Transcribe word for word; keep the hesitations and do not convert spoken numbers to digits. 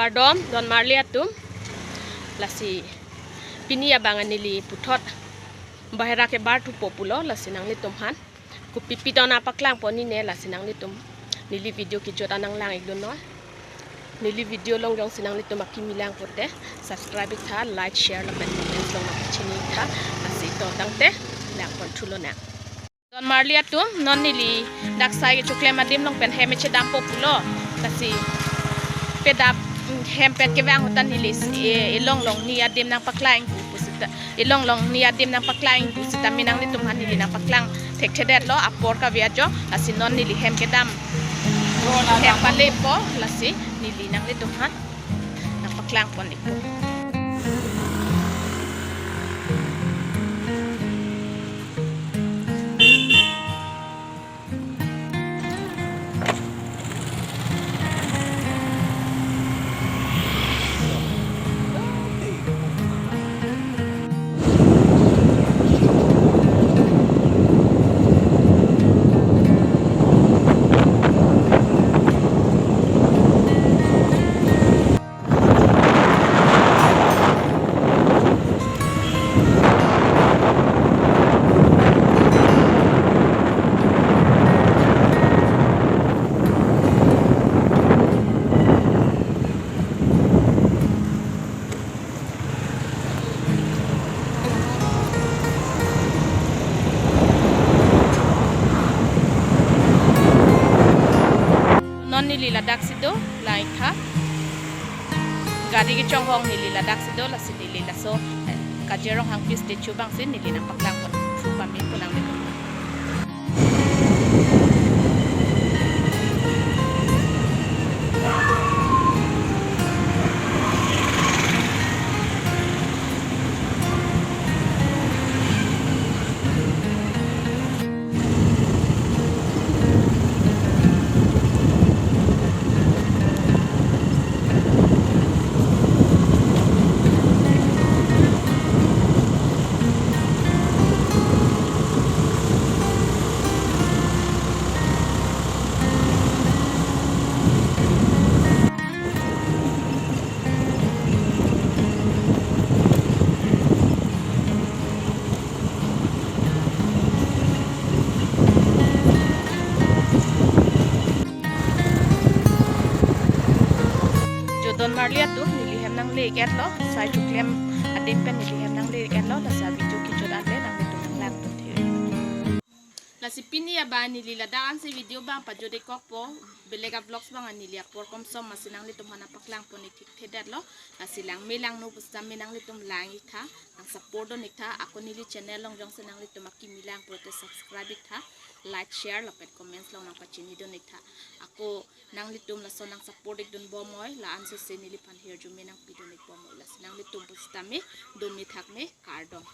Kardom, don marli atum. Lasi pini abang neli puthot bahera kebar thupo pulo, lasi nanglitum aphan kopipi ton nangpaklang pon ne, lasi nanglitum neli video kejut an nanglang ikdun noi. Neli video along jongsi nanglitum akimi lang pote, subscribe iktha, like, share lapen comments along nangpachini iktha. Lasi to tangte lang pon thulonang. Don marli atum, non neli dak sai kechoklem adim along pen hem chedampo pulo. Lasi pedap, mm, hem pen kevang ahut ta neli s-, e, elong longni adim nangpaklang pu pusita, elong longni adim nangpaklang pu pusitame nanglitum aphan neli nangpaklang thekthedetlo, apor kave ajok. Lasi non neli hem kedam, hem palepo, lasi neli nanglitum aphan nangpaklang pon ikpo. Non neli ladak si do, lang iktha. Gari kechonghong neli ladak si do, lasi neli laso, eh, Kajir Ronghangpi statue abang si neli nangpaklang pon thu pame pu nanglitum. Jo don marli atum, neli hem nangle iketlo, sai choklem adim pen neli hem nangle iketlo, lasi video kejut an le nanglitum nanglang pon the. Lasi pini abang neli ladak ansi video abang pajut-ik kokpo, beleg a-vlogs abang neli apor komsom, lasi nanglitum aphan nangpaklang pon ik thekthedetlo. Lasi langme langno pusitame nanglitum lang iktha, nang support dun iktha. Ako neli channel along jongsi nanglitum akimi lang pote subscribe iktha, like, share lapen comments along nangpachini dun iktha. Ako nanglitum laso nang support ikdun bomnoi, la-an sose neliphan hirjume nangpi dun ik bomnoi. Lasi nanglitum pusitame dome thakme, kardom.